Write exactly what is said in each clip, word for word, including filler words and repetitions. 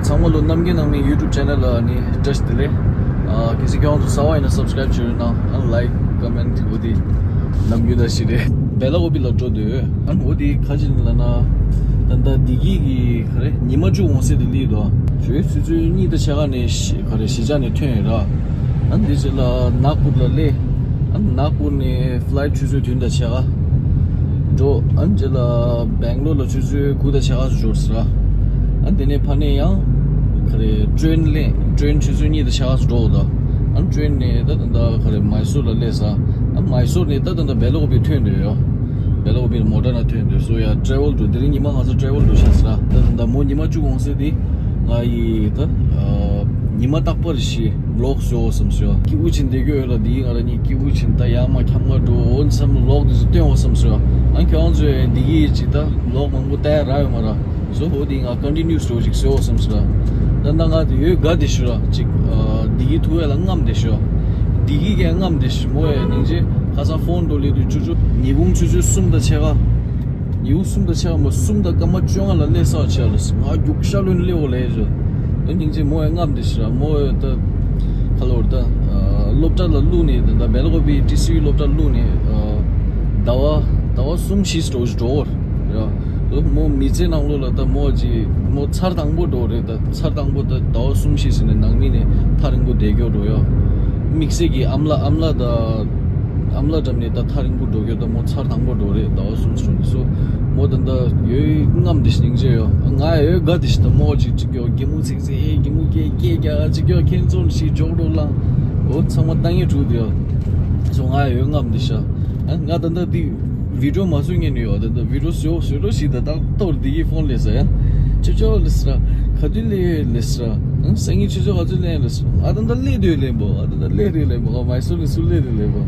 ཚང་མ་ལོ་རྣམ་རྒྱལ་ནང་མི་YouTube channel་ལ་ནི་བཀྲ་ཤིས་བདེ་ལེགས། ཨ་གལ་སྲིད་ཁྱེད་རང་ཚོ་གསར་པ་ཡིན་ན་subscribe་བྱེད་རོགས་གནང་། ཨ་like comment་འོ་དེ་ནམ་རྒྱུན་ད་ཞིག་རེད། སྦེ་ལ་ཀོ་པི་ལ་འགྲོ་འདོད། ཨ་འོ་དེ་ཁ་ཅིག་ལ་ན་ད་ལྟ་བདེ་སྐྱིད་ཀྱི་ག་རེ་ཉི་མ་བཅུ་གོང་ཟེར་དེ་ལི་དོ། ཞོའི་ཆུ་ཚོད་གཉིས་དང་ཕྱེད་ཀ་ནས་ག་རེ་གཞིས་ཆགས་ནས་ཐོན་ཡོད་ར། ཨ་འདི་ཅི་ལ་ནག་པུར་ལ་སླེབས། ཨ་ནག་པུར་ནས་flight་ཆུ་ཚོད་བདུན་དང་ཕྱེད་ཀ་འགྲོ། ཨ་ཅི་ལ་སྦེང་ལོར་ལ་ཆུ་ཚོད་དགུ་དང་ཕྱེད་ཀ་འབྱོར་ཟེར་ར། ཨ་དེ་ནས་ཕ་ནས་ཡང་ག་རེ་train་སླེབས། train་ཆུ་ཚོད་གཉིས་དང་ཕྱེད་ཀ་འགྲོ་འོ་ད། ཨ་train་ནས་ད་ད་ད་ག་རེ་མའི་སོར་ལ་སླེབས་ཟེར། ཨ་མའི་སོར་ནས་ད་ད་ད་སྦེ་ལ་ཀོ་པི་ཐོན་འདོད་ཡོད། སྦེ་ལ་ཀོ་པི་མོ་ཊ་ནང་ཐོན་འདོད། སོ་ཡ་travel་འགྲོ། དེ་རིང་ཉི་མ་ང་ཚོ་travel་འགྲོ་ཤག་ཟེར་ར། ད་ད་ད་མོ་ཉི་མ་བཅུ་གོང་ཟེར་དེ་ང་ཡི་ད་ཉི་མ་རྟག་པར་ཞིག་vlog་བཟོ་བསམ་སོ། སྐྱིད་པོ་ཅིག་བསྡད་ཀྱི་ཡོད་ར། འདི་ང་ར་གཉིས་སྐྱིད་པོ་ཅིག་ད་ཡར་མར་འཁྱམ་ག་འགྲོ་འོ་བསམ་vlog་འདི་ཚོ་སྟོན་འོ་བསམ་སོ། ཨ་ཁྱོད་རང་ཚོས་འདི་གི་ཅིག་ད་vlog་མང་པོ་ལྟ་ཡ་རག་ཡོད་མ་ར། སོ་འོ་འདི་ང་continuous་འགྲོ་ཅིག་བཟོ་འོ་བསམ་སོ་ར། ད་ད་ང་དེ་ཡོད་དགའ་བསྡད་ཤག་ར། ཅིག་འདི་གི་ཐུག་ཡ་ལ་རྔམ་བསྡད་ཤག་འདི་གི་གས་རྔམ་བསྡད་ཤག་མོ་ཡ་སྙིང་རྗེ། ཁ་སང་ཕོན་འགྲོ་ལེ་དུས་ཆུ་ཚོད་ཉིན་གུང་ཆུ་ཚོད་གསུམ་དང་ཕྱེད་ཀ་ཉིན་གུང་གསུམ་དང་ཕྱེད་ཀ་མོ་གསུམ་དང་སྐར་མ་བཅོ་ལྔ་ལ་སླེབས་ས་ཆེ་ལ་ང་རྒྱུག་ཤར་ལོན་སླེབས་འོ་ལེ་ཞོ། ད་སྙིང་རྗེ་མོ་ཡ་རྔམ་བསྡད་ཤག་ར། མོ་ཡ་ད་ཁ་ལོར་ད་སློབ་གྲྭ་ལ་བླུགས་ནས་ད་སྦེ་ལ་ཀོ་པི་ཊི་སི་ཝི་སློབ་གྲྭ་བླུགས་ནས་ཟླ་བ་ཟླ་བ་གསུམ་བཞི་འགྲོ་འགྲོ་འོ་ར། མོ་མི་ཚེ་ནང་ལོགས་ལ་ད་མོ་ཅིག་མོ་ཚར་དང་པོ་འགྲོ་རེད། ད་ཚར་དང་པོ་ད་ཟླ་བ་གསུམ་བཞི་ཟིན་ནས་ནང་མི་ནས་ཐག་རིང་པོ་བསྡད་ཀྱོག་འགྲོ་ཡོད། དམིགས་བསལ་གྱི་ཨམ་ལགས་ཨམ་ལགས་ད་ཨམ་ལགས་འགྲམ་ནས་ད་ཐག་རིང་པོ་འགྲོ་ཀྱོག་ད་མོ་ཚར་དང་པོ་འགྲོ་རེད། ཟླ་བ་གསུམ་སོང་ནས་སོ། མོ་ད་ད་ཡོད་རྔམ་དེ་ཞིག་སྙིང་རྗེ་ཡོད། ང་ཡོད་དགའ་དེ་ཞིག་ད་མོ་ཅིག་ཅིག་ཀྱོག་གད་མོ་ཚིག་ཚིག་གད་མོ་སྐད་སྐད་རྒྱག་ཅིག་ཀྱོག་ཁྱེད་ཚོ་ཞིག་འཇོག་འགྲོ་ལང་། འོ་ཚང་མ་ལྟ་ངན་གྲུག་དེ་ཡོད། སོ་ང་ཡོད་རྔམ་དེ་ཤ། ང་ད་ད་དེ། བི་ཌིའོ་མ་བཟོ་ངེས་ནས་ཡོད། ད་ལྟ་བི་ཌིའོ་བཟོ་བཟོ་འགྲོ་ཞིག་ད་ད་གཏོར་འདི་གི་ཕོན་ལས་ས་ཡ། ཅོ་ཅོ་ལས་སྲ། ག་དུས་ལས་ཡོད་ལས་སྲ། ཨང་སང་ཉིན་ཆུ་ཚོད་ག་ཚོད་ལས་ལས་སྲ། ཨ་ད་ད་ལས་དུས་ལས་འབོ། ཨ་ད་ད་ལས་དུས་ལས་འབོ། ཨ་མའི་སོར་ནས་སུ་ལས་དུས་ལས་འབོ།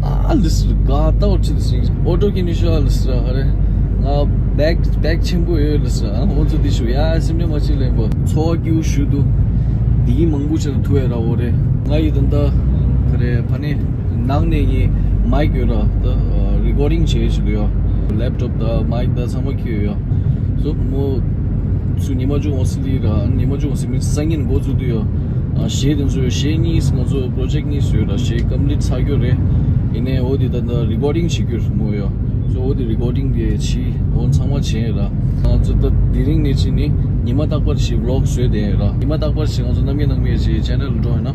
ཨ་ལས་སྲ་ག་གཏོར་ཆི་ལས་སྲ། ཨོ་ཊོ་གི་ནི་ཤོ་ལས་སྲ་ཧ་རེ། ང་བེག་བེག་ཆེན་པོ་ཡོད་ལས་སྲ། ཨ་ཨོ་ཚོ་འདི་ཤུ་ཡ་སེམས་ནས་མ་ཆི་ལས་འབོ། ཚོ་བ་ཀྱུ་ཤུ་དུ། འདི་གི་མང་པོ་ཆེ་ལ་ཐུ་ཡ་ར་འོ་རེ། ང་ཡི་ད་ད་ག་རེ་ཕ་ནི། ནང་ནས་ངས་མའིག་ཡོད་ར། ད་རི་ཀོར་ཌིང་བྱེད་ཞིག་ཡོད། ལེབ་ཊོབ་དང་མའིག་དང་ཚང་མ་ཁྱེར་ཡོད། སོ་མོ་སུ་ཉི་མ་བཅུ་འོང་སི་ལི་ར་ཉི་མ་བཅུ་འོང་སི་མི་སང་ཉིན་འགོ་བཙུགས་དུས་ཡོད། གཞས་དེ་ཚོ་གཞས་གཉིས་ང་ཚོ་པོ་རོ་ཇེག་གཉིས་ཡོད་ར། གཞས་ཀམ་པི་ལིཊ་ཚར་རྒྱུ་རེད། ཡིན་ནའི་འོ་དེ་ད་ད་རི་ཀོར་ཌིང་བྱེད་རྒྱུ་རེད་མོ་ཡོད། སོ་འོ་དེ་རི་ཀོར་ཌིང་གི་བྱས་འོ་ཚང་མ་བྱས་ར། ང་ཚོ་ད་དེ་རིང་ནས་ཕྱིན་ནས་ཉི་མ་རྟག་པར་ཞིག་ཝི་ལོག་བཟོས་དེ་ར། ཉི་མ་རྟག་པར་ཞིག་ང་ཚོ་རྣམ་རྒྱལ་ནང་མི་ཡ་ཞིག་ཆེ་ནལ་འགྲོ་ཡོད་ན།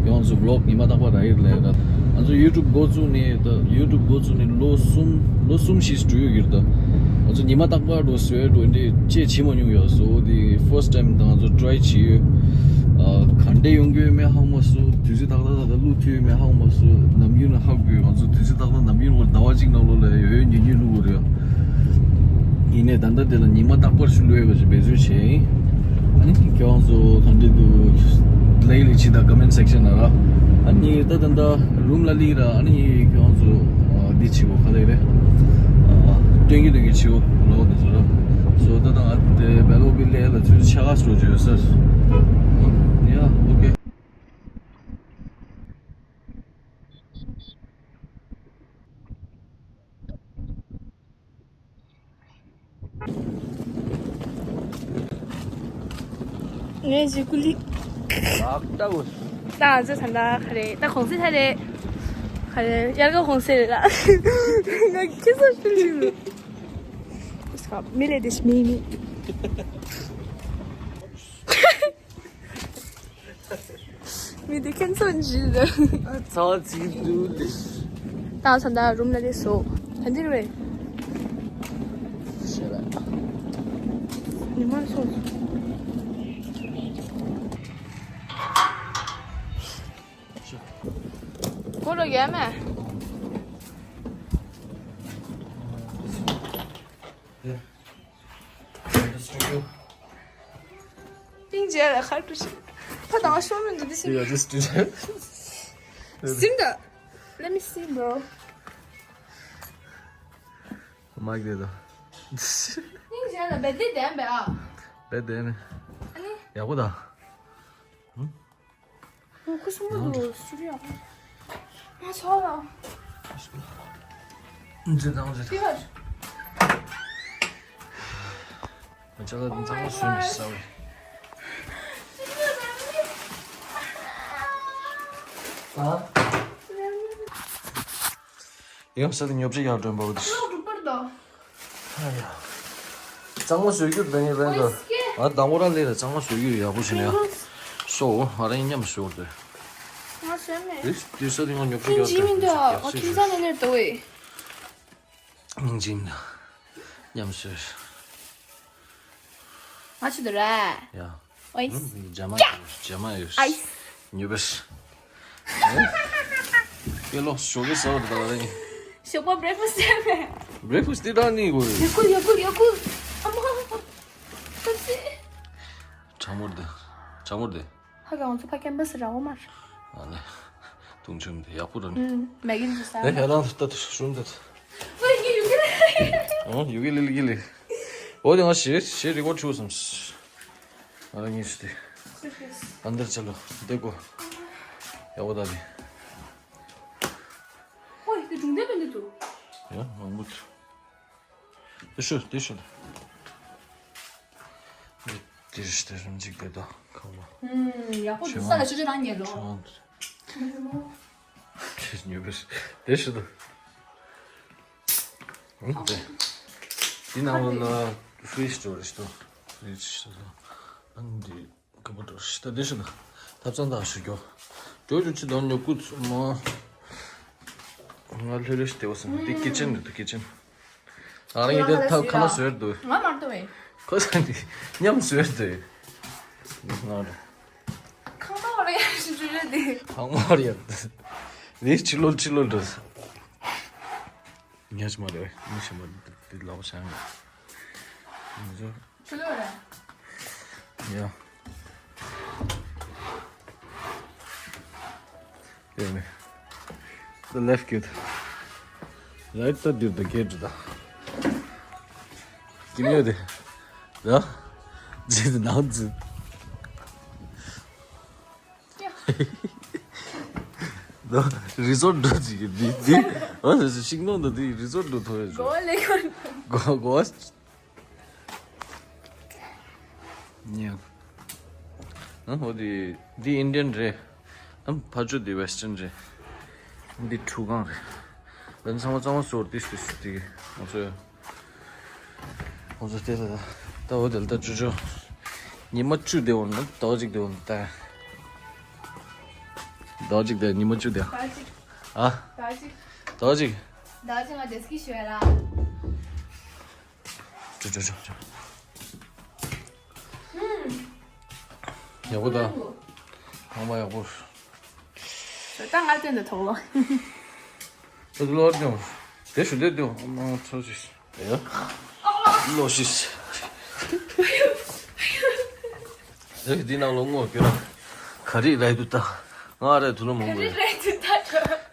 ཡོངས་སུ་ཝི་ལོག་ཉི་མ་རྟག་པར་རག་གི་རེད་ད། ང་ཚོ་ཡུ་ཊུབ་འགོ་བཙུགས་ནས་ད་ཡུ་ཊུབ་འགོ་བཙུགས་ནས་ལོ་གསུམ་ལོ་གསུམ་བཞི་འགྲོ་ཡོད་ཀྱི་རེད་ད། ང་ཚོ་ཉི་མ་རྟག་པར་འགྲོ་བཟོས་འགྲོ་འདི་ཅེས་བྱེད་མ་མྱོང་ཡོད། སོ་འོ་དེ་ཕར་སི་ཊི་ཊའིམ་ད་ང་ཚོ་ཊི་རའེ་བྱེད་ཡོད། ཨ་ག་འདྲ་ཡོང་གི་ཡོད་མེད་ཧ་གོ་མ་སོང་། དུས་ཚོད་ཏག་ཏག་ཏག་ཏག་བླུག་ཐུབ་ཡོད་མེད་ཧ་གོ་མ་སོང་། ནམ་རྒྱུན་ལ་ཧ་གོ་ཡོད། ང་ཚོ་དུས་ཚོད་ཏག་ཏག་ནམ་རྒྱུན་ལ་ཟླ་བ་གཅིག་ནང་ལོགས་ལ་ཡོད་ཡོད་ཉུང་ཉུང་བླུག་གི་རེད། ཡིན་ནའི་ད་ལྟ་དེ་ལ་ཉི་མ་རྟག་པར་ཞུ་ལོས་པ་ཞིག་འབད་བརྩོན་བྱས་ཡིན། ཨ་ནི་ཁྱེད་རང་ཚོ་ག་འདྲ་འདུག་ལའིག་ལ་བྱེད་དང་ཀོ་མེན་ཊི་སེག་ཤན་ལ་ར། ཨ་ནི་ད་ད་ལྟ་རུམ་ལ་སླེབས་ར། ཨ་ནི་ཁྱེད་རང་ཚོ་འདི་བྱེད་གོ་ག་ལེ་རེད། སྟོན་གྱི་སྟོན་གྱི་བྱེད་གོ་ལོག་དེ་ཚོ་ར། སོ་ད་ད་ང་དེ་སྦེ་ལ་ཀོ་པི་ལས་ལ་ཚུལ་ཆ་ག་སོ་བྱོས་སར། ཡ་ཨོ་ཀེ། ངས་ཞུ་ཀུ་ལི། ལག་ལྟ་བུ། ད་ང་ཚོ་ད་ལྟ་ག་རེ་ད་གུང་སེང་ད་རེད། ག་རེ་དབྱར་ཁ་གུང་སེང་རེད་ལ། ང་ཁྱེད་ཚོ་ཤུལ་ཤུལ་རེད། མི་ལས་དེ་ཤི་མི་མི། མི་དེ་ཁྱེད་ཚོ་འཇིགས་རེད། ཚ་བ་ཚིག་འདུག་ལེ། ད་ཚ་ད་རུམ་ལ་དེ་སོ། ད་འདིར་བས། ཤེས་ར། ཉི་མ་སོ། ཁོ་རོ་རྒྱ་མེ། ཏིང་ཇེ་ལ་ཁར་ཏུ་ཤི། ཕ་དང་ཤོ་མི་འདུག་དེ་ཤི། Yeah, just do that. སིམ་ད། Let me see, bro. མ་གི་དེ་དང་། ཏིང་ཇེ་ལ་བེད་དེ་དེན་བེ་ཨ། བེད་དེན། ཨ་ནི། ཡག་པོ་དང་། ཁུ་སུམ་མ་དུ་སུ་རི་ཡག་པོ། ང་ཚོ་ལ། འཛི་དང་འཛི། ཏི་ཧར། ང་ཅག་ལ་འཛམ་བུ་སུ་མི་ས་བེ། ཡང་ས་དེ་ཉོ་ཆ་ཡག་སྒྲོན་པ་འོ་དེ། གཙང་མ་བཟོས་རྒྱུ་དེ་ནི་བན་དོ། ང་དང་པོ་རང་ལས་ལ་གཙང་མ་བཟོས་རྒྱུ་ཡག་པོ་ཞིག་ནས་ཡ། སོ་ང་རང་མཉམ་བཟོས་དེ། ང་བཟོས་མེད། དེ་དེ་ས་དེ་ང་ཉོ་ཆ་ཡག་སྒྲོན་པ་འོ་དེ། སྙིང་རྗེ་མི་འདུག་མཉམ་ཟོས། ང་ཆུ་དུ་ར། ཡ། ཨོའི། ཇ་མ་ཇ་མ་ཡོད། ཨའི། ཉོ་བེ། ཀེ་ལོ་ཞོགས་ཀས་ཟ་བར་དགའ་རེད། ཞོགས་པ་breakfast་ཡ་མེད། Breakfast་དེ་དྲག་ནི་གོ། ཡ་ཀུ་ཡ་ཀུ་ཡ་ཀུ། ཨ་མ། ཁ་སི། གྲང་མོར་དེ། གྲང་མོར་དེ། ཧ་ག་ང་ཚོ་ཕ་ཀེམ་པ་སི་ར་འོ་མར། ཨ་ནི། དུང་ཆུམ་དེ་ཡག་པོ་ར་ནི། ཨུམ། མེག་གིན་ཅི་ས། ཨེ་ཧེ་རང་ལྟ་དུ་ཤུམ་དེ། ཝེ་ཡི་ཡུ་གི་ལེ། ཨོ་ཡུ་གི་ལེ་ལི་གི་ལེ། ཨོ་དེ་ང་ཞེ་ཞེ་རི་ཀོར་ཆུ་སམ། ང་རང་ཉིད་ཞུ་དེ། ཨན་དར་ཆ་ལོ་དེ་གོ། ཡག་པོ་ད་དེ། ཝེ་དེ་སྒྲུང་དེ་མི་འདུག་ཡ་མང་པོ་འདུག་དེ་ཤོད་དེ་ཤོད། དེ་རིས་དེ་རིམ་གཅིག་དེ་དང་ཁང་བ། ཡག་པོ་འདུག་ས་ལ་ཆུ་ཆུ་རང་ཉལ་ལོ། ཆུ་ཆུ་ཉོས་པས་དེ་ཤོད་དོ། དེ་ནང་ལ་ཕི་རིཇ་སྟོར་རེ་ཤོད། ཕི་རིཇ་ཤོད་དོ། ཨ་ནི་དེ། ཀ་པོ་ཏོ་ཤི་ད་དེ་ཤི་ད། ཐབ་ཚང་དང་ཤི་གྱོ། ཇོ་ཇོ་ཆི་དང་ཉོ་ཀུ་ཚུ་མོ། ང་ལྷོད་ལྷོད་ཤི་དེ་བ་སང་དེ་ཀི་ཆེན་འདུག་ཀི་ཆེན། ཨ་རང་ཡི་དེ་ཐབ་ཁ་ན་བཟོས་འདུག་ང་མར་ཏོ་བས། ཁོ་ས་འདི་མཉམ་བཟོས་འདུག་ང་རེ། ཁང་པ་བར་ཡ་ཤི་ཇུ་རེ་དེ། ཁང་པ་བར་ཡ། དེ་ཕྱི་ལོལ་ཕྱི་ལོལ་འདུག་ཉ་ཆི་མ་རེད་མི་ཤི་མ་རེད་དེ་ལོག་བྱང་ཡ། ཡ། ཡ་མེ། The left gate. Right side of the gate. ད། ཀི་མེ་དེ། ད། ཇི་ནང་ཇི། ད། རི་སོར་འགྲོ་ཅིག་འདི་འདི། ཨ་ཤིང་ནང་དུ་འདི་རི་སོར་འགྲོ་ཐོ་ཡ། གོ་ལེ་གོ། གོ་གོ། ཉེ། ཨ་འོ་དེ་འདི་ཨིན་ཌི་ཡན་རེད། ཨ་ཕ་ཆུ་དེ་ཝེ་སི་ཊན་རེད། འདི་ཁྲུ་གང་རེད། ད་ཚང་མ་གཙང་མ་བཟོ་ཏིས་ཏིས་དེ་ང་ཚོ་ང་ཚོ་དེ་ད་ད་འོ་དེ་ལ་ད་ཅོ་ཅོ། ཉི་མ་བཅུ་དེ་འོང་ན་ཟླ་བ་གཅིག་དེ་འོང་ད། ཟླ་བ་གཅིག་དེ་ཉི་མ་བཅུ་དེ། ཟླ་བ་གཅིག་ཨ། ཟླ་བ་གཅིག་ཟླ་བ་གཅིག་ང་དེ་སྐྱིད་ཤོད་ལ། ཅོ་ཅོ་ཅོ་ཅོ། ཡག་པོ་ད། ཧང་མ་ཡག་པོ། ད་ང་སྟོན་ད་ཐོག་ལོ། ད་ལོ་ཅོ། དེ་ཞུ་དེ་དེ་མང་ཚོ་ཞིག་ཡ། ལོ་ཞིག་དེ་འདི་ནང་ལོ་ངོ་གྱོད་ན། ག་རེ་རེད་འདུག་ད། ང་རེད་དུ་ལོ་མང་པོ་ཡོད། རེད་འདུག་ད།